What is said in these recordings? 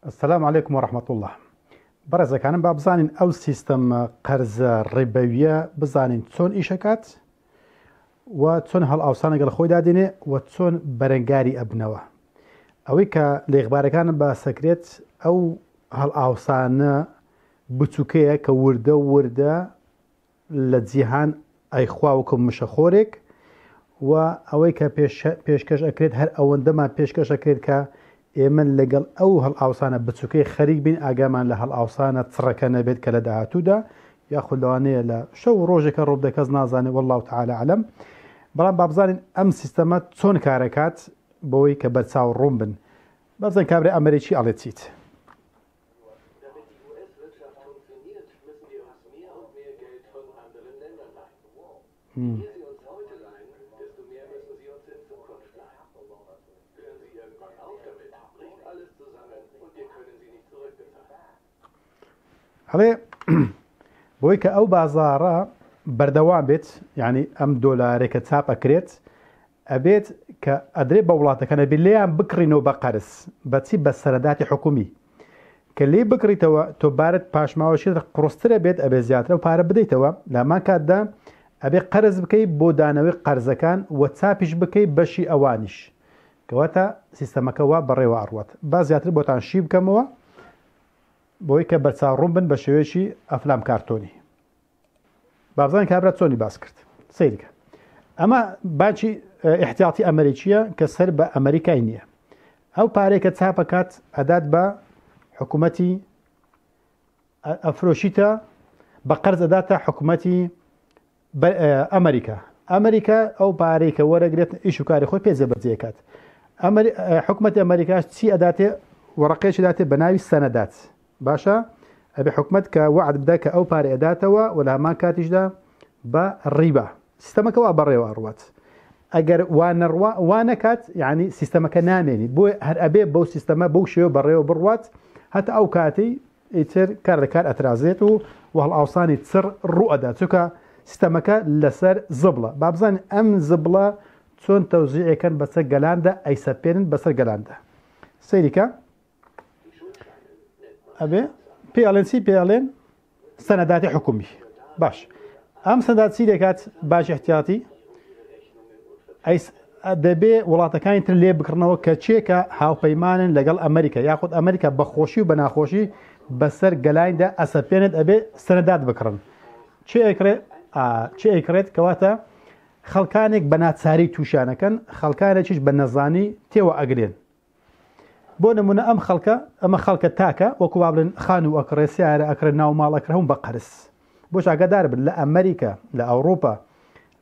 السلام علیکم و رحمة اللە بەڕێزەکانم با بزانین ئەو سیستەمە قەرزە ڕیبەویە بزانین چۆن ئیشەکات و چۆن هەڵئاوسان لەگەڵ خۆی دادێنێ و چۆن بەرەنگاری ئەبنەوە ئەوەی کە لە ئیخبارەکانم باسەکرێت ئەو هەڵئاوسانە بچووکەیە کە وردە وردە لە جیهان ئەیخوا وەکو مشەخۆرێک و ئەوەی کە پێشکەش ئەکرێت هەر ئەوەندەمان پێشکەش ئەکرێت کە ئێمە لەگەڵ ئەو هەڵئاوسانە بچووکەی خەریک بین ئاگامان لە هەڵئاوسانە چڕەکە نەبێت کە لە داهاتوودا یاخود لەوانەیە لە شەو و ڕۆژێکە ڕووبدە کەس نازانێت والله تعالی اعلم بەڵام با بزانین ئەم سیستەمە چۆن کارەکات بۆی کە بەرچاو ڕوون بن بەزن کابرای ئەمریکی ئەڵێ چیت. ئەڵێ بۆی کە ئەو بازاڕە بەردەوام بێت یعنی ئەم دۆلارێکە چاپ ئەکرێت ئەبێت کە ئەدرێ بە وڵاتەکان ئەبێ لێیان بکڕینەوە بە قەرز بەچی بە سەنەداتی حکومی کە لێی بکڕیتەوە تۆ بارت پاشماوەشی قڕسترە بێت ئەبێ زیاترە و پارە بدەیتەوە لامان کاتدا ئەبێ قەرز بکەی بۆ دانەوەی قەرزەکان و چاپیش بکەی بەشی ئەوانیش کەواتە سیستەمەکە وا بەڕێوە ئەڕوات با زیاتر بۆتان شی بکەمەوە بۆی کە بەرچاوڕوون بن بە شێوەیەکی ئەفلام کارتۆنی بابزانین کابرا چۆنی باس کرد سەیرکە ئەمە بانکی احتیاطی ئەمریکیە کە سەر بە ئەمریکای نییە ئەو پارەیە کە چاپەکات ئەدات بە حکوومەتی ئەفرۆشیتە بە قەرز ئەداتە حکوومەتی ئەمریکا ئەمریکا ئەو پارەی کە وەرەگرێت ئیش و کاری خۆی پێ جێبەجێکات حکوومەتی ئەمریکاش چی ئەداتێ وەڕقێکی داتێ بە ناوی سەنەدات باشە ئەبێ حکومەت کە وەعد بدا کە ئەو پارەی ئەداتەوە و لە هەمان کاتیشدا بە ڕیبا سیستەمەکە وا بەڕێوە ئەڕوات ئەگەر وا نەڕوا وا نەکات یعنی سیستەمەکە نامێنی بۆ هەر ئەبێ بەو سیستەمە بەو شێوە بەڕێوە بڕوات هەتا ئەو کاتەی ئیتر کار لە کار ئەترازێت و وهەڵئاوسانی چڕ ڕوو ئەدا چونکە سیستەمەکە لەسەر زبڵە با بزانین ئەم زبڵە چۆن تەوزیعێکەن بەسەر گەلاندا ئەیسەپێنن بەسەر گەلاندا سەیریکە ئەبێ پێ ئەڵێن چی پێ ئەڵێن سەنەداتی حکومی باش ئەم سەدات چی دەکات باش احتیاطی دەبێ وڵاتەکانی تر لێ بکڕنەوە کە چێکە هاوپەیمانن لەگەڵ ئەمریکا یاخود ئەمریکا بەخۆشی و بەناخۆشی بەسەر گەلاندا ئەسەپێنێت ئەبێ سەنەدات بکڕن چێ ئەکرێت چێ ئەیکڕێت کەواتە خەڵکانێک بە ناچاری تووشانەکەن خەڵکانێکیش بە نەزانی تێوە ئەگرێن بۆ نمونە ئەم خەڵکە ئەمە خەڵکە تاکە وەکو با بڵێن خانوو ئەکڕێ سیارە ئەکڕێ ناو ماڵ ئەکڕێ هەموو بە قەرز بۆش ئاگادار بن لە ئەمریکا لە ئەوروپا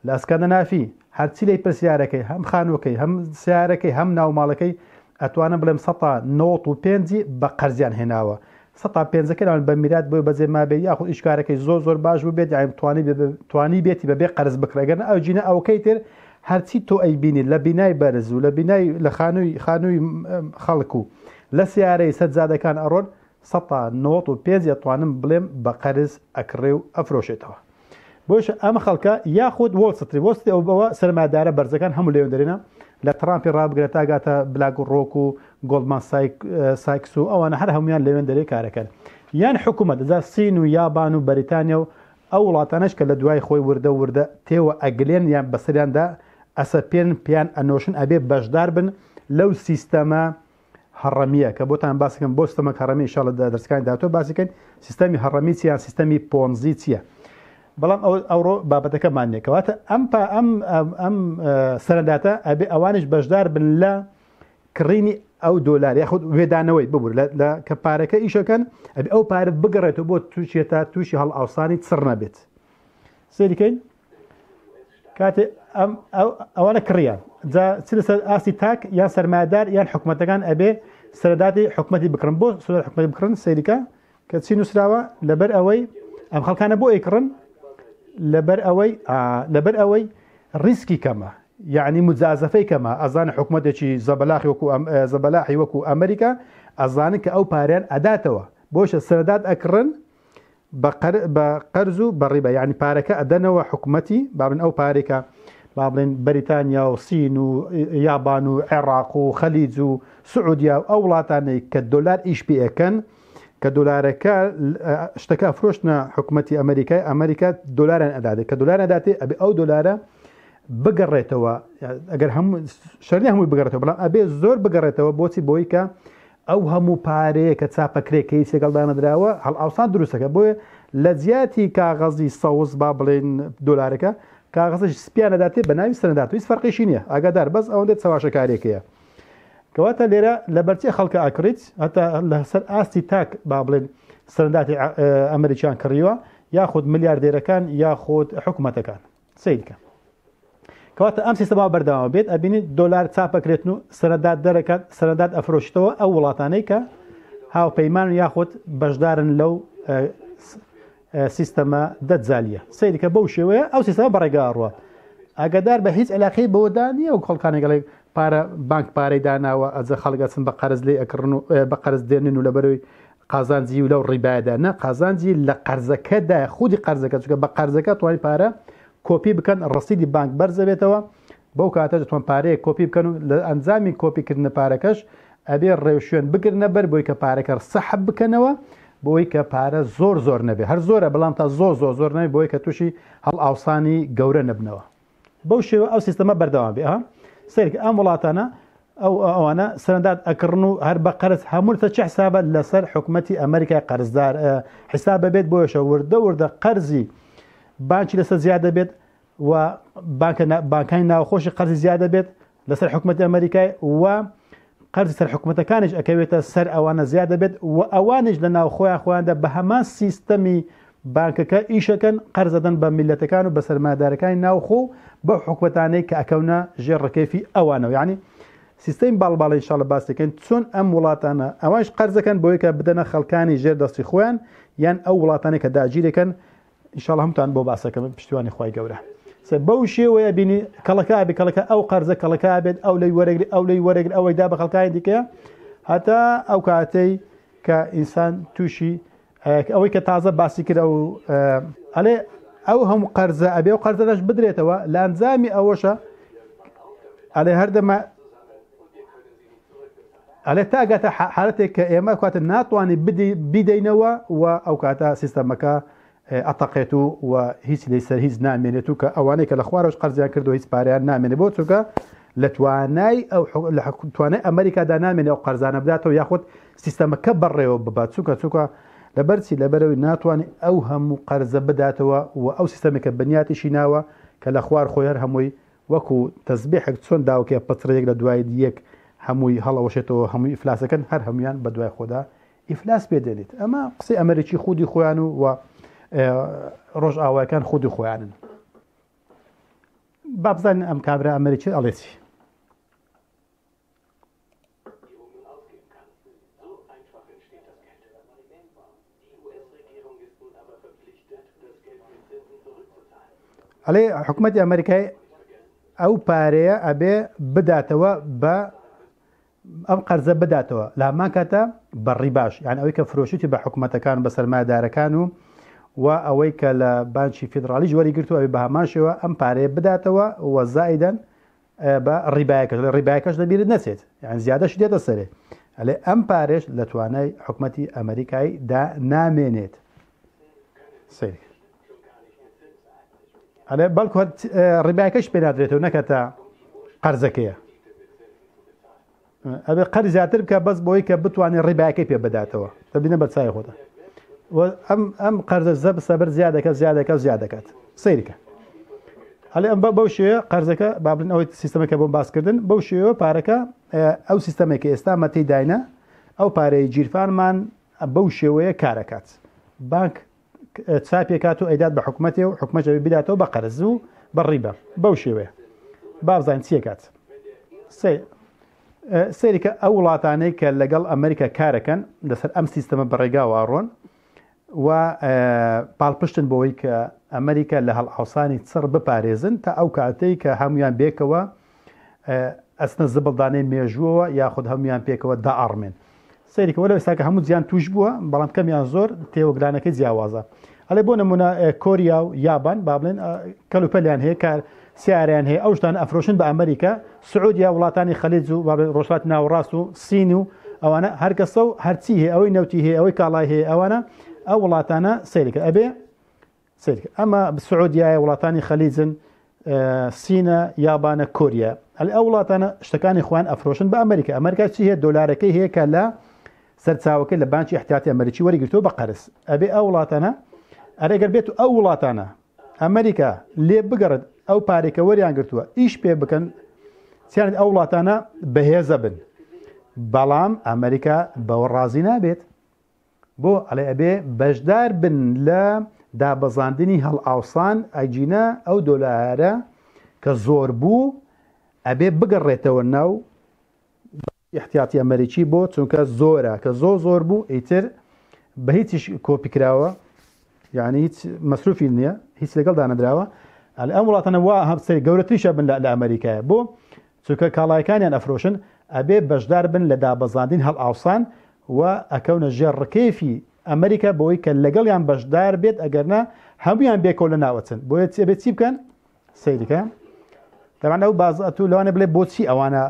لە ئەسکەندەنافی هەرچی لەی پرسیارەکەی هەم خانووەکەی هەم سیارەکەی هەم ناو ماڵەکەی ئەتوانم بڵێم سەتا نۆت و پێنجی بە قەرزیان هێناوە سەتا پێنجەکە لەوان بە میرات بۆی بەجێ مابێ یاخود ئیشکارەکەی زۆر زۆر باش بوو بێت یانی توانی توانی بێتی بەبێ قەرز بکڕێ گەر ئەو جینە ئەوکەی تر هەرچی تۆ ئەیبینی لە بینای بەرز و لە بینای لە خانووی خانووی خەڵک و لە سیارەی سەر جادەکان ئەڕۆن سەتا نۆت و پێنج ئەتوانم بڵێم بە قەرز ئەکڕێ و ئەفرۆشێتەوە بۆیش ئەم خەڵکە یاخود وۆڵ ستری وۆڵ ستری ئەو بەوە سەرمایەدارە بەرزەکان هەموو لێوێن دەرێنە لە ترامپی ڕابگرە تا گاتە بلاک ڕۆک و گۆڵدمان سایکس و ئەوانە هەر هەمویان لەوێن دەرێ کارەکەن یان حکوومەت دەجا سین و یابان و بەریتانیا و ئەو وڵاتانەش کە لە دوای خۆی وردە وردە تێوە ئەگلێن یان بەسەریاندا ئەسەپێن پیان ئەنۆشن ئەبێ بەشدار بن لەو سیستەمە هەڕەمییە کە بۆتان باس کەم بۆ سیستەمەک هەڕەمی ان شاء اللە لە دەرسەکانی داهاتوو باسی کەین سیستەمی هەڕەمی چیە یان سیستەمی پۆنزی چییە بەڵام ئەو ئەوڕۆ بابەتەکەمان نییە کەواتە ئەم پا ئەم ئەم سەرەداتە ئەبێ ئەوانیش بەشدار بن لە کڕینی ئەو دۆلار یاخود وێدانەوەی ببور لە کە پارەکە ئیشەکەن ئەبێ ئەو پارە بگەڕێتەوە بۆ تووشێتە تووشی هەڵئاوسانی چڕ نەبێت سەیریکەین کاتێ ئەم ئەوانە کڕیان جا چ لەسەر ئاستی تاک یان سەرمایەدار یان حکومەتەکان ئەبێ سەرداتی حکومەتی بکڕن بۆ سەر حکومەتی بکڕن سەیریکە کە چی نووسراوە لەبەر ئەوەی ئەم خەڵکانە بۆ ئەیکڕن لەبەر ئەوەی لەبەر ئەوەی ڕیسکی کەمە یعنی مجازەفەی کەمە ئەزان حکومەتێکی زەبەلاحی وەکو زەبەلاحی وەکو ئەمریکا ئەزانن کە ئەو پارەیان ئەداتەوە بۆشە سەردات ئەکڕن بە قەرز و بە ڕیبا یانی پارەکە ئەدەنەوە حکومەتی با بڵێن ئەو پارەی کە با بڵێن بەریتانیا و سین و یابان و عێراق و خەلیج و سعودیا و ئەو وڵاتانەی کە دۆلار ئیش پێ ئەکەن کە دۆلارەکە شتەکە ئەفرۆشتنە حکوومەتی ئەمریکای ئەمریکا دۆلاریان ئەداتێ کە دۆلار ئەداتێ ئەبێ ئەو دۆلارە بگەڕێتەوە ئەگەر هەموو شەرنی هەمووی بگەڕێتەوە بەڵام ئەبێ زۆر بگەڕێتەوە بۆچی بۆی کە ئەو هەموو پارەیە کە چاپەکرێ کە هیچ لەگەڵ دانەدراوە هەڵئاوسان دروستەکە بۆیە لە جیاتی کاغەزی سەوز با بڵێن دۆلارەکە کاغەزێکی سپیان ئەداتێ بە ناوی سەنەدات هیچ فەرقیشی نییە ئاگادار بەس ئەوەندە چەواشەکاریەکەیە کەواتە لێرە لەبەرچی خەڵکە ئەکڕیت هەتا لەسەر ئاستی تاک با بڵێن سەرنداتی ئەمریکیان کڕیوە یاخود ملیاردێرەکان یاخود حکوومەتەکان سیرکە کەواتە ئەم سیستەما بەردەوام بێت ئەبینی دۆلار چاپەکرێتن و سەرەدات دەرەکات سەرەدات ئەفرۆشتەوە ئەو وڵاتانەی کە هاوپەیمان یاخود بەشدارن لەو سیستەمە دەجالیە سەیرکە بەو شێوەیە ئەو سیستەمە بەڕێگا ئەڕوات ئاگادار بە هیچ علاقەی بەوەدا نییە و خەڵکانێک گەڵێ پارە بانک پارەی داناوە ئەجە خەڵک ئەچن بە قەرز لێ ئەکڕن و بە قەرز دێنن و لەبەرەوەی قازانجی و لەو ڕیبایەدا نە قازانجی لە قەرزەکەدا خودی قەرزەکە چونکە بە قەرزەکە توانی پارە کۆپی بکەن ڕسیدی بانک بەرزەبێتەوە بەو کاتە دەتوان پارەیەک کۆپی بکەن و لە ئەنجامی کۆپیکردنە پارەکەش ئەبێ ڕێوشوێن بگرنە بەر بۆی کە پارەکە سەحب بکەنەوە بۆی کە پارە زۆر زۆر نەبێ هەر زۆرە بەڵام تا زۆر زۆر زۆر نەبێ بۆی کە تووشی هەڵئاوسانی گەورە نەبنەوە بەو شێوە ئەو سیستەمە بەردەوام بێ ها سەیرکە ئەم وڵاتانە ئەو ئەوانە سەرندات ئەکڕن و هەر بە قەرز هەموو لەسەر چ حسابە لەسەر حکومەتی ئەمریکای قەرزدار حساب بێت بۆیەشە وردە وردە قەرزی بانکی لەسەر زیاد دەبێت و بانکە بانکانی ناوخۆشی قەرزی زیاد دەبێت لەسەر حکومەتی ئەمریکای و قەرزی سەر حکومەتەکانیش ئەکەوێتە سەر ئەوانە زیاد دەبێت و ئەوانیش لە ناوخۆیان خۆیاندا بە هەمان سیستەمی بانکەکە ئیشەکەن قەرزەدەن بە میلەتەکان و بە سەرمایەدارەکانی ناوخۆ و بەو حکومەتانەی کە ئەکەونە ژێر ڕکێفی ئەوانەوە یعنی سیستەمی باڵ باڵ ئینشاڵە باس دەکەین چۆن ئەم وڵاتانە ئەوانش قەرزەکەن بۆی کە بدەنە خەڵکانی ژێر دەستی خۆیان یان ئەو وڵاتانەی کە داگیرەکەن ئینشاڵا هەمووتان بۆ باسەکەم پشتیوانی خوای گەورە سە بەو شێوەیە بینی کەڵەکە بێ کەڵەکە ئەو قەرزە کەڵەکە بێت ئەو لەی وەرەگری ئەو لەی وەرەگری ئەوەی دا بە خەڵکانی دیکە هەتا ئەو کاتەی کە ئینسان تووشی ئەوەی کە تازە باسی کرد ئەو ئەلێ ئەو هەموو قەرزە ئەبێ و قەرزەش بدرێتەوە لە ئەنجامی ئەوەشە ئەلێ هەردەمە ئەلێ تا گاتە حالەتێک کە ئێمە کاتە ناتوانانی بیدەینەوە و ئەو کاتە سیستەمەکە ئەتەقێت و و هیچ لی سەر هیچ نامێنێت و کە ئەوانەی کە لە خوارەوەش قەرزیان کردو هیچ پارەیان نامێنێت بۆ چونکە لە توانای ئەو لە توانای ئەمریکادا نامێنێ ئەو قەرزانە بداتەوە یاخود سیستەمەکە بەڕێوە ببات چونکە چونکە لەبەرچی لەبەرەوەی ناتوانێت ئەو هەموو قەرزە بداتەوە و ئەو سیستەمێکە بنیاتیشی ناوە کە لە خوار خۆی هەر هەمووی وەکو تەزبیحێک چۆن داوکێ پەترەیەک لە دوای یەک هەمووی هەڵەوەشێتەوە هەمووی ئیفلاسەکەن هەر هەمویان بە دوای خۆدا ئیفلاس پێ دێنێت ئەمە قسەی ئەمریکی خودی خۆیان و و ڕۆژئاوایەکان خودی خۆیانن با بزانین ئەم کابرا ئەمریکی ئەڵێ چی. ئەڵێ حکوومەتی ئەمریکای ئەو پارەیە ئەبێ بداتەوە بە ئەم قەرزە بداتەوە لە هەمان کاتە بە ڕیباش یان ئەوەی کە فرۆشیتی بە حکوومەتەکان بە سەرمایەدارەکان و و ئەوەی کە لە بانکی فیدراڵیش وەری گرتووە ئەوی بە هەمان شێوە ئەم پارەیە بداتەوە و زائیدەن بە ڕیبایەکەش لە ڕیبایەکەش لەبیرت نەچێت یان زیادەش دێتە سەرێ ئەلێ ئەم پارێش لە توانای حکومەتی ئەمریکای دا نامێنێت سەیر ئەلێ بەڵکو ڕیبایەکەش پێ نادرێتەوە نەکەتە قەرزەکەیە ئەبێ قەرز زیاتر بکە بەس بۆی کە بتوانێت ڕیباکەی پێ بداتەوە دەبینە بەرچوی خۆتە ئەم ئەم قەرزە زەب سەبر زیادەکە زیادەکە زیاد دەکات سەیرکە ئەلێ ئەم بەو شێوەیە قەرزەکە با بڵێن ئەوەی سیستەمەکە بۆم باسکردن بەو شێوە پارەکە ئەو سیستەمێک کە ئێستا مەتی داینە ئەو پارەی گیرفانمان بەو شێوەیە کارەکات بانک چاپێکات و ئەیدات بە حکومەتێ و حکومەت ئەبێ بداتەوە بە قەرز و بە ڕیبە بەو شێوەیە با بزانین چیەکات سەیرکە ئەو وڵاتانەی کە لەگەڵ ئەمریکا کارەکەن لەسەر ئەم سیستەمە بەڕێگاوە ئەڕۆن و پاڵپشتن بۆی کە ئەمریکا لە هەڵئاوسانی چڕ بپارێزن تا ئەو کاتەی کە هەمویان بێکەوە ئەچنە زبڵدانەی مێژووەوە یاخود هەموویان پێکەوە دائەڕمێن. سەیری کە وەلەو ئێستاکە هەموو جیهان تووش بووە بەڵام کەم یان زۆر تێوەگلانەکەی جیاوازە. ئەڵێ بۆ نمونە کۆریا و یابان با بڵێن کەلوپەلیان هەیە کار سیارەیان هەیە ئەو شتانە ئەفرۆشن بە ئەمریکا سعودیا وڵاتانی خەلیج و با بڵێن ڕۆژهەڵاتی ناوەڕاست و سین و ئەوانە هەرکەسە و هەرچی هەیە ئەوەی نەوتی هەیە ئەوەی کاڵای هەیە ئەوانە ئەو وڵاتانە سەیرکە ئەبێ سەیرکە ئەمە سعودیایە وڵاتانی خەلیجن سینە یابانە کۆریا ئەل ئەو وڵاتانە شتەکانی خۆیان ئەفرۆشن بە ئەمریکا ئەمریکا چی هەیە دۆلارەکەی هەیە کە لە سەرچاوەکەی لە بانکی احتیاطی ئەمریکی وەریگرتووە بە قەرز ئەبێ ئەو وڵاتانە ئەرێگەر بێت و ئەو وڵاتانە ئەمریکا لێ بگەڕێت ئەو پارێکە وەریان گرتووە ئیش پێ بکەن چیان ئەو وڵاتانە بەهێزە بن بەڵام ئەمریکا بەوە ڕازی نابێت بۆ ئەڵێ ئەبێ بەشدار بن لە دابەزاندنی هەڵئاوسان ئەگینا ئەو دۆلارە کە زۆر بوو ئەبێ بگەڕێتەوە ناو ئیحتیاتی ئەمەریکی بۆ چونکە زۆرە کە زۆر زۆر بوو ئیتر بە هیچیش کۆپی کراوە یعنی هیچ مەسروفی نییە هیچ لەگەڵ دانەدراوە ئەم وڵاتانە وا هەم سەری گەورەتریشە بن لە ئەمریکایە بۆ چونکە کاڵایەکانیان ئەفرۆشن ئەبێ بەشدار بن لە دابەزاندین هەڵئاوسان و ئەکەونە ژێر ڕکێفی ئەمریکا بۆی کە لەگەڵیان بەشدار بێت ئەگەرنا هەمویان بێکەوە لە ناوەچن بۆیە ئەبێت چی بکەن سەیرکە تەبعەن ئەو باز ئەتوو لەوانە بڵێ بۆچی ئەوانە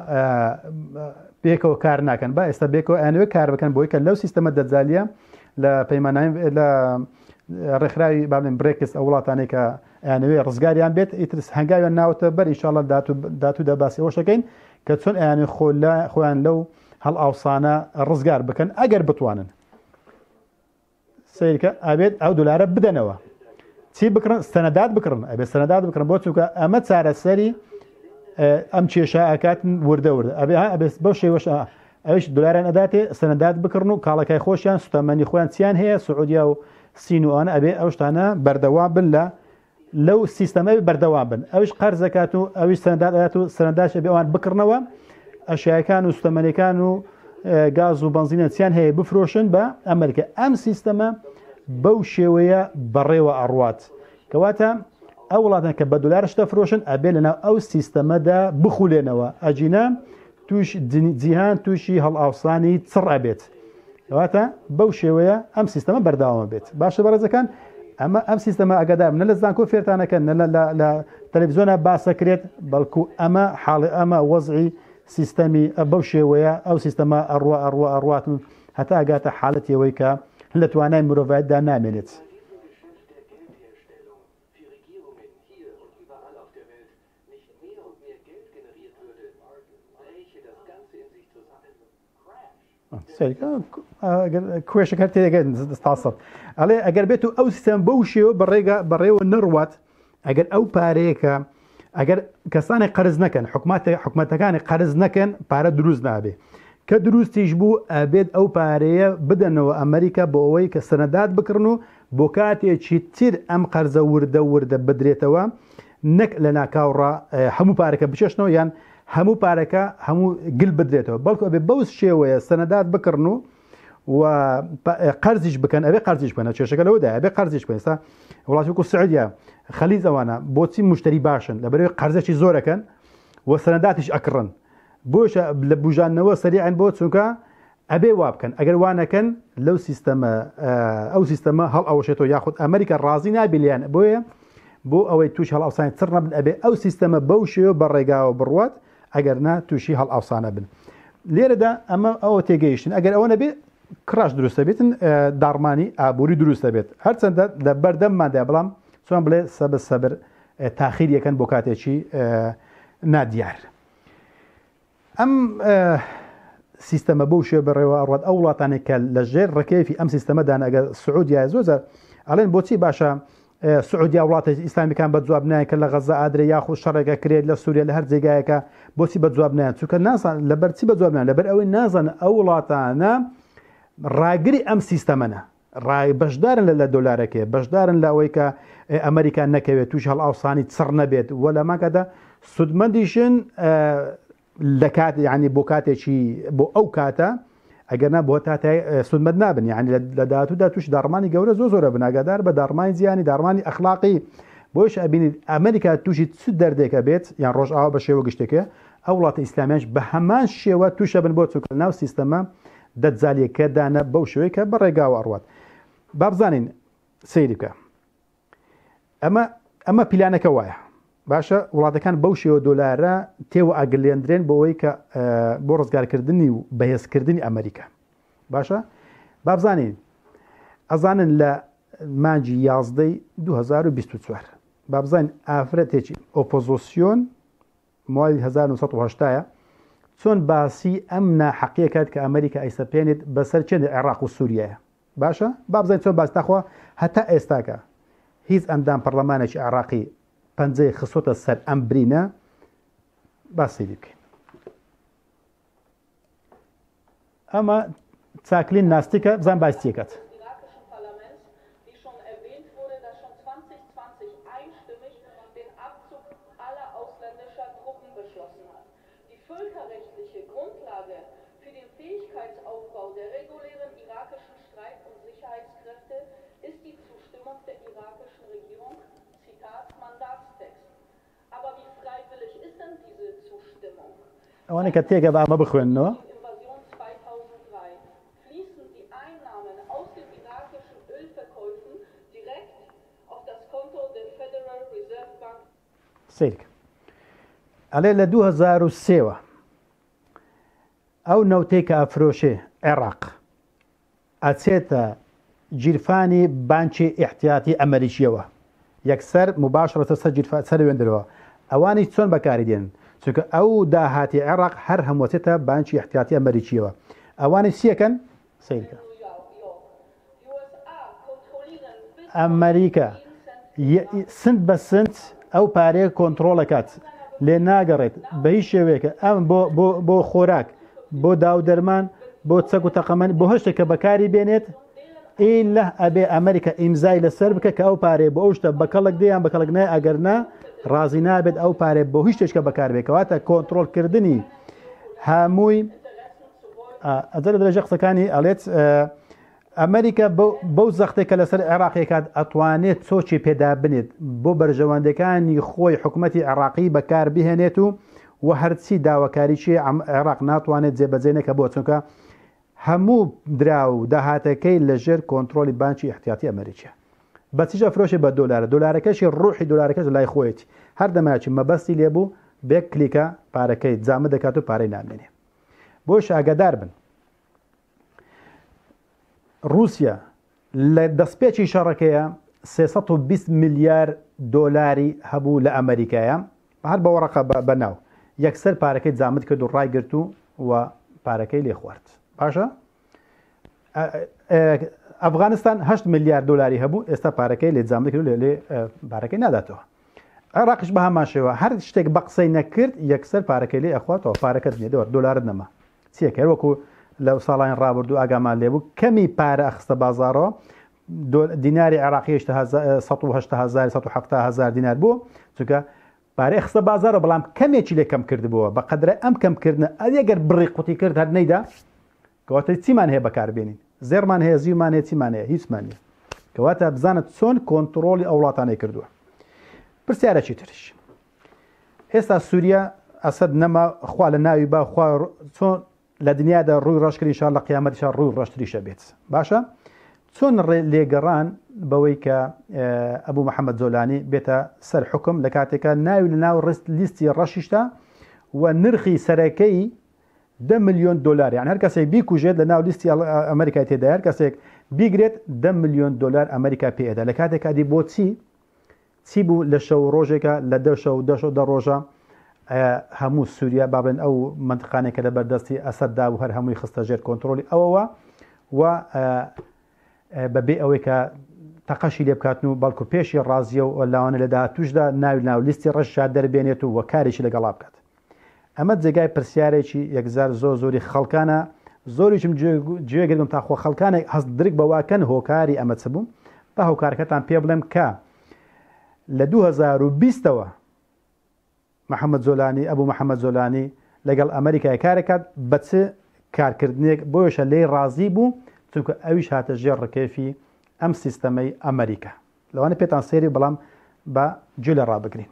پێکەوە کار ناکەن با ئێستا بێکەوە ئەیانەوێ کار بکەن بۆی کە لەو سیستەمە دەجالیە لە پەیماننامەی لە ڕێکخراوی با بڵێن برێکس ئەو وڵاتانەی کە ئەیانەوێ ڕزگاریان بێت ئیتر هەنگاویان ناوەتە بەر ئینشاءاللە داتو داتودا باسی ئەوەش دەکەین کە چۆن ئەیانەوێ خۆ لە خۆیان لەو هەڵئاوسانە ڕزگار بکەن ئەگەر بتوانن. سەیرکە ئەبێت ئەو دلارە بدەنەوە چی بکڕن سەنەدات بکڕن ئەبێت سەنەدات بکڕن بۆ چونکە ئەمە چارەسەری ئەم کێشە ئەکات وردە وردە ئەبێ ئەبێت بەو شێوەش ئەوش دلاران ئەداتێ سەنەدات بکڕن و کاڵەکای خۆشیان سوتەمەنی خۆیان چیان هەیە سعودیا و سین و ئەوانە ئەبێ ئەو شتانە بەردەوام بن لە لەو سیستەمە بەردەوام بن ئەویش قەرز دەکات و ئەویش سەندات ئەدات و سەنداش ئەبێ ئەوان بکڕنەوە ئەشیاکان و سوتەمەنیەکان و گاز و بەنزینە چیان هەیە بفرۆشن بە ئەمریکا ئەم سیستەمە بەو شێوەیە بەڕێوە ئەڕوات کەواتە ئەو وڵاتان کە بە دلار شتە فرۆشن ئەبێ لەناو ئەو سیستەمەدا بخولێنەوە ئەجینا توش جیهان تووشی هەڵئاوسانی چڕ ئەبێت کەواتە بەو شێوەیە ئەم سیستەمە بەردەوامە بێت باشە بەڕێزەکان ئەمە ئەم سیستەمە ئەگەدار نە لە زانکۆ فێرتانەکەن نە لە تەلەڤزیۆنە باسەکرێت بەڵکو ئەمە حاڵی ئەمە وەزعی سیستەمی بەو شێوەیە ئەو سیستەمە ئەڕوا ئەڕوا ئەڕواتن هەتا ئەگاتە حالەتی ئەوەی کە لە توانای مرۆڤایەتدا نامێنێت. کوێشەکە تێگەن تاسەد ئەڵێ ئەگەر بێت و ئەو سیستەم بەو شێوە بەڕێگا بەڕێوە نەڕوات ئەگەر ئەو پارەیەکە ئەگەر کەسانی قەرز نەکەن حکومەت حکومەتەکانی قەرز نەکەن پارە دروست نابێ کە دروستیش بوو ئەبێت ئەو پارەیە بدەنەوە ئەمریکا بۆ ئەوەی کە سەنەدات بکڕن و بۆ کاتێکی تر ئەم قەرزە وردە وردە بدرێتەوە نەک لە ناکاوڕا هەموو پارەکە بچێشنەوە یان هەموو پارەکە هەموو گل بدرێتەوە بەڵکو ئەبێ بەو شێوەیە سەنەدات بکڕن و و قەرزیش بکەن ئەبێ قەرزیش بکەن کێشەکە لەوەدا ئەبێ قەرزیش بکەن ئێستا وڵاتی وەکو سعودیا خەلیج ئەوانە بۆچی مشتری باشن لەبەرەوەی قەرزێکی زۆرەکەن و سەنەداتیش ئەکڕن بۆیشە لە بوژاندنەوە سەریعن بۆ چونکە ئەبێ وا بکەن ئەگەر وا نەکەن لەو سیستەمە ئەو سیستەمە هەڵ ئەوەشێتەوە یاخود ئەمریکا ڕازی نابێ لێیان بۆیە بۆ ئەوەی تووش هەڵئاوسانی چڕ نەبن ئەبێ ئەو سیستەمە بەو شێوە بە ڕێگاوە بڕوات ئەگەر نا تووشی هەڵئاوسانە بن لێرەدا ئەمە ئەوە تێگەیشتن ئەگەر ئەوە نەبێ crash دروستە بێتن داڕمانی ئابووری دروستە بێت هەرچەندە لە بەردەمماندا بەڵام چۆن بڵێ سەبر سەبر تاخیر یەکەن بۆ کاتێکی نادیار ئەم سیستەمە بەو شێوە بەڕێوە ئەڕوات ئەو وڵاتانێک کە لە ژێر ڕکێفی ئەم سیستەمەدان ئەگەر سعودیا زۆر جار ئەڵێن بۆچی باشە سعودیا وڵاتە ئیسلامیەکان بە جواب نایەن کە لە غەزە ئادرێ یاخود شەڕێکە کرێت لە سووریا لە هەر جێگایەکە بۆچی بە جواب نایەن چونکە نازان لەبەر چی بە جواب نایەن لەبەر ئەوەی نازان ئەو وڵاتانە ڕاگری ئەم سیستەمەنە ڕای بەشدارن لە لە دۆلارەکەی بەشدارن لە ئەوەی کە ئەمریکا نەکەوێت توش هەڵئاوسانی چڕ نەبێت و لە ماکەدا سوودمەندیشن لە کات یعنی بۆ کاتێکی بۆ ئەو کاتە ئەگەر نا بۆ تاتای سوودمەند نابن یعنی لە داهاتوودا توش داڕمانی گەورە زۆر زۆرە بن ئاگادار بە داڕمانی جیهانی داڕمانی ئەخلاقی بۆیش ئەبینیت ئەمریکا تووشی چ دەردێکە بێت یان ڕۆژئاوا بە شێوە گشتێکە ئەو وڵاتە ئیسلامیانش بە هەمان شێوە تووشە بن بۆ چونکە ناو سیستەمە دەجالیەکەدانە بەو شێوەی کە بە ڕێگاوە ئەڕوات با بزانین سەیری بکە. ئەمە ئەمە پیلانەکە وایە باشە وڵاتەکان بەو شێوە دۆلارە تێوە ئەگلێندرێن بۆ ئەوەی کە بۆ ڕزگارکردنی و بەهێزکردنی ئەمریکا باشە بابزانین ئەزانن لە مانجی یازدەی 2024 بابزانین ئافرەتێکی ئۆپۆزۆسیۆن موالی 1970 چۆن باسی ئەم ناحەقیە کات کە ئەمریکا ئەیسەپێنێت بەسەر چێن عێراق و سووریایە باشە با بزانین چۆن باس تاخوا هەتا ئێستاکە هیچ ئەندام پەرلەمانێکی عێراقی پەنجەی خستۆتە سەر ئەم برینە با سەیری بکەین ئەمە چاکلین ناستیکە بزان باس چیەکات. Die völkerrechtliche Grundlage für den Fähigkeitsaufbau der regulären irakischen Streit- und Sicherheitskräfte ist die Zustimmung der irakischen Regierung, Zitat Mandatstext. Aber wie freiwillig ist denn diese Zustimmung? ئەوانەی کە تێگە با ئەمە بخوێننەوە. Invasion 2003 fließen die Einnahmen aus den irakischen Ölverkäufen direkt auf das Konto der Federal Reserve Bank. سەیرکە ئەڵێ لە 2003 وە ئەو نەوتەی کە ئەفرۆشێ عێراق ئەچێتە گیرفانی بانکی ئیحتیاتی ئەمەریکیەوە یەکسەر مباشرەتە سەر گیرفا سەر وێندرەوە ئەوانی چۆن بەکاری دێن چونکە ئەو داهاتی عێراق هەر هەمووەچێتە بانکی ئیحتیاتی ئەمەریکیەوە ئەوانی چیەکەن سەیرکە ئەمەریکا سنت بە سنت ئەو پارەیە کۆنتڕۆڵ ئەکات لێ ناگەڕێت بە هیچ شێوەیەکە ئەم بۆ بۆ بۆ خۆراک بۆ داو دەرمان بۆ چەک و تەقەمەنی بۆ هەر شتێک کە بەکاری بێنێت ئیلا ئەبێ ئەمریکا ئیمزای لەسەر بکە کە ئەو پارەیە بۆ ئەو شتە بەکەڵک دێ یان بەکەڵک نایە ئەگەر نا ڕازی نابێت ئەو پارەیە بۆ هیچ شتێک کە بەکار بێ کەواتە کۆنتڕۆڵکردنی هەمووی ئەجە لە درێژە قسەکانی ئەڵێت ئەمریکا بەو زەختێک کە لەسەر عێراق ئەیکات ئەتوانێت چۆکی پێدا بنێت بۆ بەرژەوەندەکانی خۆی حکومەتی عێراقی بەکار بهێنێت و و هەرچی داواکاریی عێراق ناتوانێت جێبەجێ نەکە بۆ چونکە هەموو دراو و داهاتەکەی لەژێر کۆنترۆلی بانکی ئیحتیاتی ئەمریکیە بە چیش ئەفرۆشێ بە دۆلارە دۆلارەکەشی ڕوحی دۆلارەکەش لای خۆیەتی هەر دەمایەکی مەبەستی لێبوو بێک کلیکە پارەکەی جامە دەکات و پارەی نامێنێ بۆیش ئاگادار بن ڕووسیا لە دەستپێکی شەڕەکەیە 320 ملیار دۆلاری هەبوو لە ئەمریکایە هەر بە وەڕەقە بە ناو یەکسەر پارەکەی جامد کرد و ڕایگرت و و پارەکەی لێ خوارد باشە ئەفغانستان 8 ملیار دلاری هەبوو ئێستا پارەکەی لێ جامد کرد لێ پارەکەی ناداتەوە عێراقیش بە هەمان شێوە هەر شتێک بە قسەی نەکرد یەکسەر پارەکەی لێ ئەخواتەوە پارەکەت نیە دەوە دۆلارت نەما چیەکە هەر وەکو لە ساڵانی ڕابردوو ئاگامان لێبوو کەمی پارە ئەخستە بازاڕەوە دیناری عێراقی 180 هزار 170 هزار دینار بوو چونکە پارەی خستە بازارەوە بەڵام کەمێکی لێ کەم کردبووە بە قەدرە ئەم کەمکردنە ئەگەر بڕی قوتی کرد هەر نەیدا کەواتە چیمان هەیە بەکاربێنین؟ زێڕمان هەیە، زیومان هەیە، چیمان هەیە؟ هیچمان نییە. کەواتە بزانە چۆن کۆنتڕۆڵی ئەو وڵاتانەی کردووە. پرسیارێکی تریش. ئێستا سووریا ئەسەد نەما خوا لە ناوی با خوا چۆن لە دنیادا ڕووی ڕەش کرد ئینشاءاللە قیامەتیشا ڕووی ڕەشتریشە بێت. باشە چۆن ڕێ لێگەڕان بەوەی کە ئەبوو محەممەد جۆلانی بێتە سەر حکم لە کاتێکە ناوی لە ناو ڕست لیستی ڕەشیشتا و نرخی سەرەکەی 10 ملیۆن دۆلار یان هەر کەسێک بیکوژێت لە ناو لیستی ئەمریکای تێدا هەر کەسێک بیگرێت 10 ملیۆن دۆلار ئەمریکا پێدا لە کاتێک ئەدی بۆچی چی بوو لە شەو ڕۆژێکە لە دە شەو دە شەو دە ڕۆژە هەموو سووریا با بڵێن ئەو منتقانێک کە لە بەردەستی ئەسەد دا بوو هەر هەمووی خستە ژێر کۆنترۆلی ئەوەوە و بەبێ ئەوەی کە تەقەشی لێ بکاتن و بەڵکو پێشی ڕازیە و لاوانە لە داهاتوشدا ناوی ناو لیستی ڕەشا دەربێنێت و وەکارێکی لەگەڵا بکات ئەمە جێگای پرسیارێکی یەکجار زۆر زۆری خەڵکانە، زۆریشم گوێ گرتم تا خۆ خەڵکانێک هەست درک بەوە کەن هۆکاری ئەمە چ بوو، با هۆکارەکەتان پێ بڵێم کە لە 2020 ەوە محەممەد جۆلانی ئەبوو محەممەد جۆلانی لەگەڵ ئەمریکای کارەکات بە چ کارکردنێک بۆیشە لێی ڕازی بوو چونکە ئەویش هاتە ژێر ڕکێفی ئەم سیستەمەی ئەمریکا لەوانە پێتان سەیری بەڵام بە گوێ لە ڕابگرین.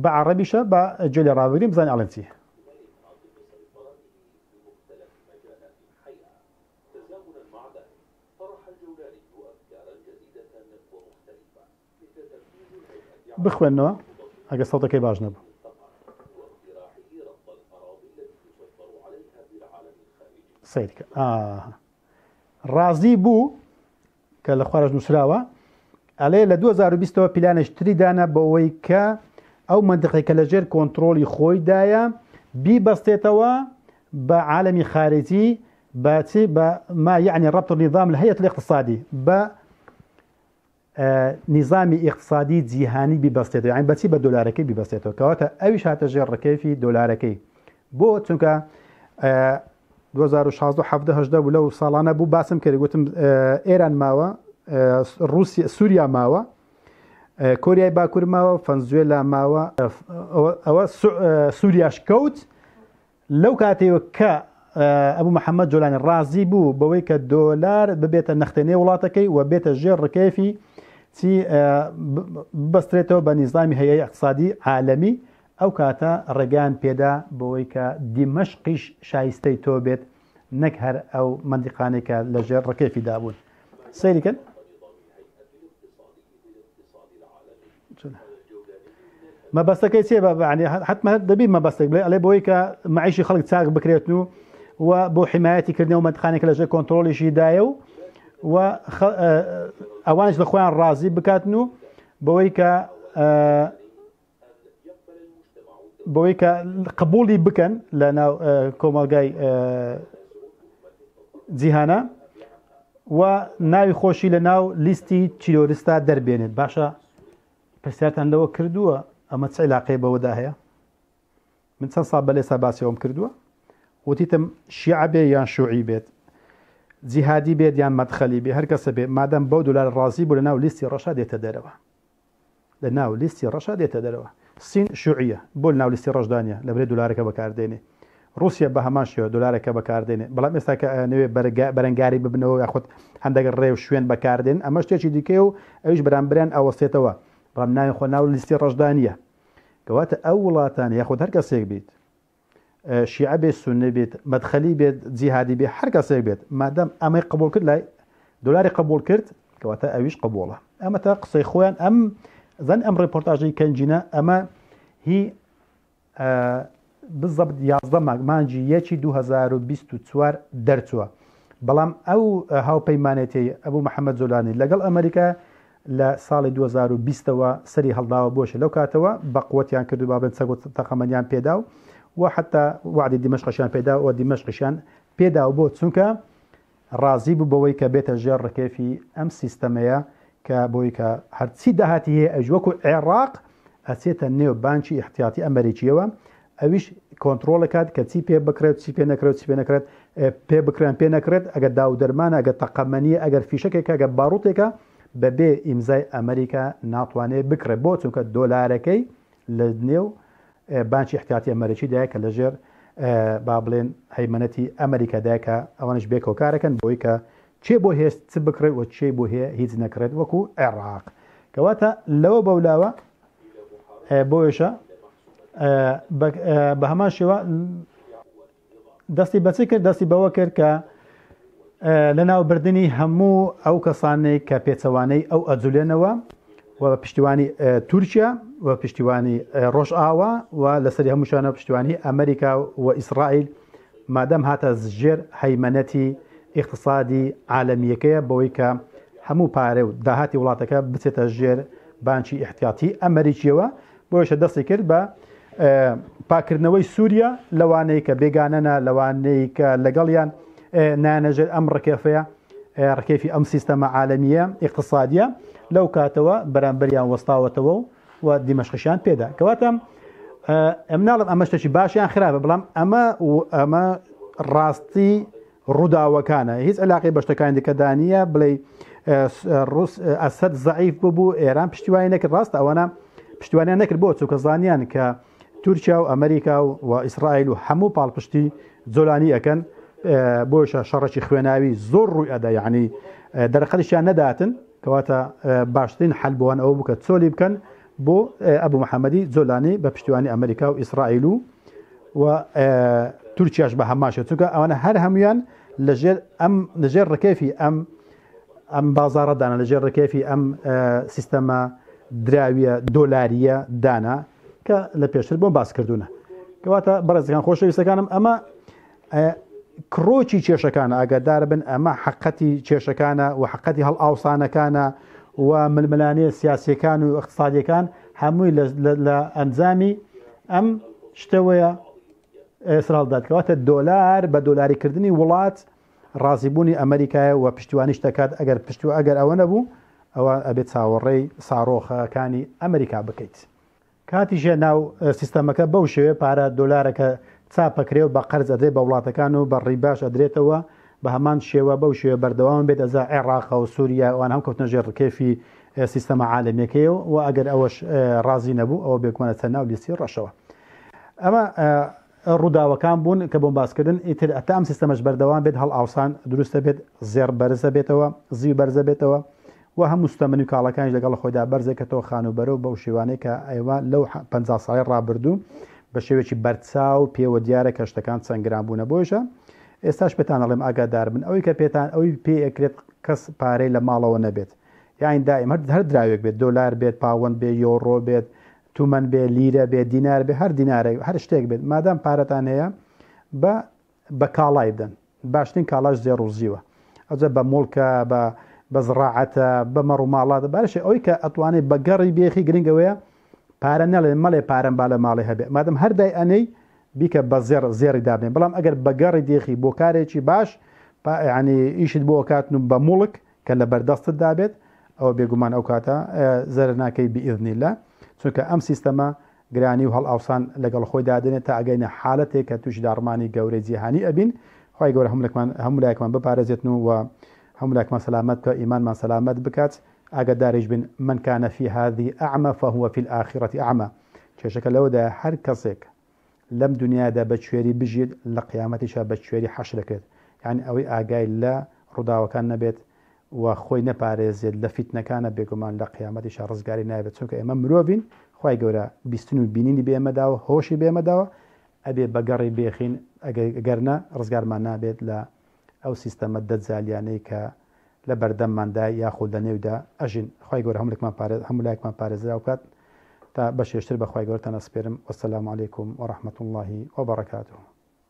بە عەڕەبیشە با گوێ لێ ڕابگرین بزانین ئەڵێن چی. بخوێنەوە ئەگە سەوتەکەی باش نەبوو. سەیرکە ئاها ڕازی بوو کە لە خوارەش نووسراوە ئەلێ لە 2020ەوە پیلانێک تری دانا بەوەی کە ئەو مەنتقەی کە لەژێر کۆنترۆڵی خۆیدایە بیبەستێتەوە بە عالەمی خارجی بە چی بە ما یعنی ربط النظام الهيئة الاقتصادي بە نیزامی ئیقتسادی جیهانی بیبەستێتەوە یانی بەچی بە دۆلارەکەی بیبەستێتەوە کەواتە ئەویش هاتە ژێر ڕکێفی دۆلارەکەی بۆ چونکە 2016 17 18 بوو لەو ساڵانە بوو باسم کرد گوتم ئێران ماوە رووسی سووریا ماوە کۆریای باکوور ماوە فەنزوێلا ماوە ئەوە سووریاش کەوت لەو کاتەیەوە کە ئەبو محەمەد جۆلانی ڕازی بوو بەوەی کە دۆلار ببێتە نەختێنەی وڵاتەکەی و بێتە ژێر ڕکێفی چی ببەسترێتەوە بە نیزامی هەیەی ئەقتصادی عالەمی ئەو کاتە ڕێگەیان پێدا بەوەی کە دیمەشقیش شایستەی تۆ بێت نەک هەر ئەو مەندیقانەی کە لەژێر ڕکێفی دابوون سەیری کەن مەبەستەکەی چیە بە بەعنی حتممە دەبی مەبەستێک بڵێ ئەڵێ بۆی کە معیشی خەڵک چاک بکرێتن و و بۆ حمایەتی کردنەوە مەندخانێک لەژێر کۆنتترۆلیشی دایە و و ئەوانش لە خۆیان ڕازی بکاتن و بەوەی کە بەوەی کە قبولی بکەن لە ناو کۆمەلگای جیهانە و ناوی خۆشی لە ناو لیستی تیرۆریستا دەربێنێت باشە پرسیارتان لەوە کردووە ئەمە چ علاقەی بەوەدا هەیە من چەند ساڵ بەلێسا باسی ئەوم کردووە وتیتم شیعە بێ یان شوعی بێت جیهادی بێت یان مەدخەلی بێ هەر کەسە بێ مادەم بەو دلار ڕازی بوو لە ناو لیستی ڕەشا دێتە دەرەوە لە ناو لیستی ڕەشا دێتە دەرەوە. سین شوعیە بۆ لە ناو لیستی ڕەشدا نیە لەبرێ دولارەکە بەکار دێنێ. ڕوسیە بە هەمان شێوە دولارەکە بەکار دێنێ بەڵام ئێستا کە ئەیانەوێ بەرەنگاری ببنەوە یاخود هەندێک ڕێ و شوێن بەکار دێن ئەمە شتێکی دیکەیە و ئەویش بەرامبەریان ئەوەستێتەوە بەڵام ناوی خۆ ناو لیستی ڕەشدا نیە. کەواتە ئەو وڵاتانە یاخود هەر کەسێک بیت شیعە بێت سوننە بێت مەدخەلی بێت جیهادی بێت هەر کەسێک بێت مادەم ئەمەی قبول کرد لای دۆلاری قبول کرد کەواتە ئەویش قبوڵە ئەمە تا قسەی خۆیان ئەم زان ئەم ڕێپۆرتاژەی کەنجینە ئەمە هی بزەبت 11 مانگ مانگی یەکی 2024 دەرچووە بەڵام ئەو هاوپەیمانێتی ئەبوو محەممەد جۆلانی لەگەڵ ئەمریکا لە ساڵی 2020 ەوە سەری هەڵداوە بۆشە لەو کاتەوە بە قوتیان کرد و با بڵێن چەک و تەقەمەنیان پێدا و و حتا وعدی دیمەشقشیان پێدا و دیمەشقیشیان پێدا و بۆ چونکە ڕازی بوو بەوەی کە بێتە ژێر ڕکێفی ئەم سیستەمەیە کە بۆی کە هەرچی داهاتی هەیە ئەویش وەکو عێراق ئەچێتە نێو بانکی ئیحتیاتی ئەمەریکیەوە ئەویش کۆنترۆڵ کات کە چی پێ بکرێت چی پێ نەکرێت چی پێ نەکرێت پێ بکرێن پێ نەکرێت ئەگەر داو دەرمانە ئەگەر تەقەمەنیە ئەگەر فیشەکێکە ئەگەر باروتێکە بەبێ ئیمزای ئەمریکا ناتوانێت بکڕێت بۆ چونکە دۆلارەکەی لە نێو بانکی احتیاطی ئەمریکی دایە کە لەژێر با بڵێن هەیمەنەتی ئەمریکا دایە کە ئەوانش بێ کۆکارەکەن بۆی کە چێ بۆ هێست چ بکڕێت و چێ بۆ هەیە هیچ نەکڕێت وەکو عێراق کەواتە لەوە بەولاوە بۆیشە بە هەمان شێوە دەستی بەچی کرد دەستی بەوە کرد کە لە ناوبردنی هەموو ئەو کەسانەی کە پێچەوانەی ئەو ئەجولێنەوە و بە پشتیوانی تورکیا و پشتیوانی ڕۆژئاوا و لەسەری هەمووشانە پشتیوانی ئەمریکا و ئیسرائیل مادەم هاتە ژێر هەیمەنەتی ئیقتسادی عالەمیەکەیە بەوەی کە هەموو پارە و داهاتی وڵاتەکە بچێتە ژێر بانکی ئیحتیاتی ئەمریکیەوە بۆیشە دەستی کرد بە پاکردنەوەی سووریا لەوانەی کە بێگانەنە لەوانەی کە لەگەڵیان نانەژێر ئەم ڕکێفەیە ڕکێفی ئەم سیستەمە عالەمیە ئیقتسادیە لەو کاتەوە بەرامبەریان وەستاوەتەوە و و دیمەشقیشیان پێدا کەواتە ئەم ناڵم ئەمە شتێکی باشیان خراپە بەڵام ئەمە و ئەمە ڕاستی ڕووداوەکانە هیچ علاقی بە شتەکانی دیکەدا نییە بڵێ ڕوس ئەسەد زەعیف ببوو ئێران پشتیوانی نەکرد ڕاستە ئەوانە پشتیوانیان نەکرد بۆ چونکە زانیان کە تورکیا و ئەمریکا و ئیسرائیل و هەموو پاڵپشتی جۆلانی ئەکەن بۆیشە شەڕێکی خوێناوی زۆر ڕووی ئەدا یعنی دەرەقەتیشیان نەداتن کەواتە باشترین حەل بۆیان ئەوە بوو کە چۆلی بکەن بۆ ئەبوو محەممەدی جۆلانی بە پشتیوانی ئەمریکا و ئیسرائیل و و تورکیاش بە هەمان شێوە چونکە ئەوانە هەر هەمویان لەژێر ئەم لەژێر ڕکێفی ئەم ئەم بازاڕەدانە لەژێر ڕکێفی ئەم سیستەمە دراویە دۆلاریە دانا کە لە پێشتر بۆم باس کردوونە. کەواتە بەڕێزەکان خۆشەویستەکانم ئەمە کڕۆکی کێشەکانە ئاگادار بن ئەمە حقەتی کێشەکانە و حقەتی هەڵئاوسانەکانە و ململانێ سیاسیەکان و اقتصادیەکان هەمووی لە ئەنجامی ئەم شتەوەیە سرهەڵدات کەواتە دۆلار بە دۆلاریکردنی وڵات ڕازیبوونی ئەمریکایە و پشتیوانیش دەکات ئەگەر پشت و ئەگەر ئەوە نەبوو ئەوە ئەبێت چاوەڕێی ساڕۆخەکانی ئەمریکا بکەیت. کاتیشە ناو سیستەمەکە بەو شێوەیە پارە دۆلارەکە چاپ ئەکرێ و بە قەرز ئەدرێت بە وڵاتەکان و بە ڕیباش ئەدرێتەوە بە هەمان شێوە بەو شێوە بەردەوام بێت ئەزا عێڕاقە و سوریا ئەوان هەم کەوتنە ژێر ڕکێفی سیستەمە عالەمیەکەیەوە و ئەگەر ئەوەش ڕازی نەبوو ئەوە بێگومان ئەچێتە ناو لیستی ڕەشەوە ئەمە ڕووداوەکان بوون کە بۆم باسکردن ئیتر ئەتا ئەم سیستەمەش بەردەوام بێت هەڵئاوسان دروستە بێت زێڕ بەرزە بێتەوە زیو بەرزە بێتەوە و هەموو سوتەمەنی و کاڵاکانیش لەگەڵ خۆیدا بەرزەکەتەوە خانووبەرە و بەو شێوانەی کە ئێوە لەو 50 ساڵی ڕابردوو بە شێوەیەکی بەرچاو پێوە دیارە کە شتەکان چەند گران بوونە بۆیشە ئێستاش پێتان ئەڵێم ئاگادار بن ئەوەی کە پێتان ئەوی پێ ئەکرێت کەس پارەی لە ماڵەوە نەبێت یاین دایم هەر هەر دراوێک بێت دۆلار بێت پاوەند بێ یۆڕۆ بێت تومەن بێ لیرە بێ دینار بێ هەر دینارێک هەر شتێک بێت مادام پارەتان هەیە بە بە کاڵای بدەن باشترین کاڵاش زێڕ و زیوە ئەوجا بە موڵکە بە بە زڕاعەتە بە مەڕ و ماڵاتە باشە ئەوەی کە ئەتوانێت بە گەڕی بێخی گرنگ ئەوەیە پارە نەڵێ مەڵێ پارەم با لە ماڵێ هەبێ مادەم هەر دای ئەنێی بیکە بە زێڕ زێڕی دابنێ بەڵام ئەگەر بە گەڕی دێخی بۆ کارێکی باش ینی ئیشت بۆ کاتن و بە موڵک کە لە بەردەستت دابێت ئەوە بێگومان ئەو کاتە زەرەر ناکەی بئذن اللە چونکە ئەم سیستەمە گرانی و هەڵئاوسان لەگەڵ خۆی دادەنێت تا ئەگەینە حالەتێک کە تووشی داڕمانی گەورەی جیهانی ئەبین خوای گەورە هەموو هەموو لایەکمان بپارێزێتن و هەموو لایەکمان سەلامەت بکات ئیمانمان سەلامەت بکات ئاگاداریش بن من کان فی هذه اعمى فهو فی الآخرة اعمى کێشەکە لەوەدایە هەر کەسێک لەم دونیادا بە کوێری بژیت لە قیامەتیشا بە کوێری حەشر دەکرێت یانی ئەوەی ئاگای لە ڕووداوەکان نەبێت و خۆی نەپارێزێت لە فیتنەکانە بێگومان لە قیامەتیشا ڕزگاری نابێت چونکە ئێمە مرۆڤین خوای گەورە بیستن و بینینی بە ئێمە داوە هۆشی بە ئێمە داوە ئەبێ بە گەڕی بێخین ئەگەر نا ڕزگارمان نابێت لە ئەو سیستەمە دەجالیانەی کە لە بەردەمماندا یاخود لە نێودا ئەژین خوای گەورە هەموو لایەکمان پارێزراو بکات تا بەشێشتر بە خوای گەورەتان ئەسپێرم والسلام علیکم ورحمة اللە وبرکاته.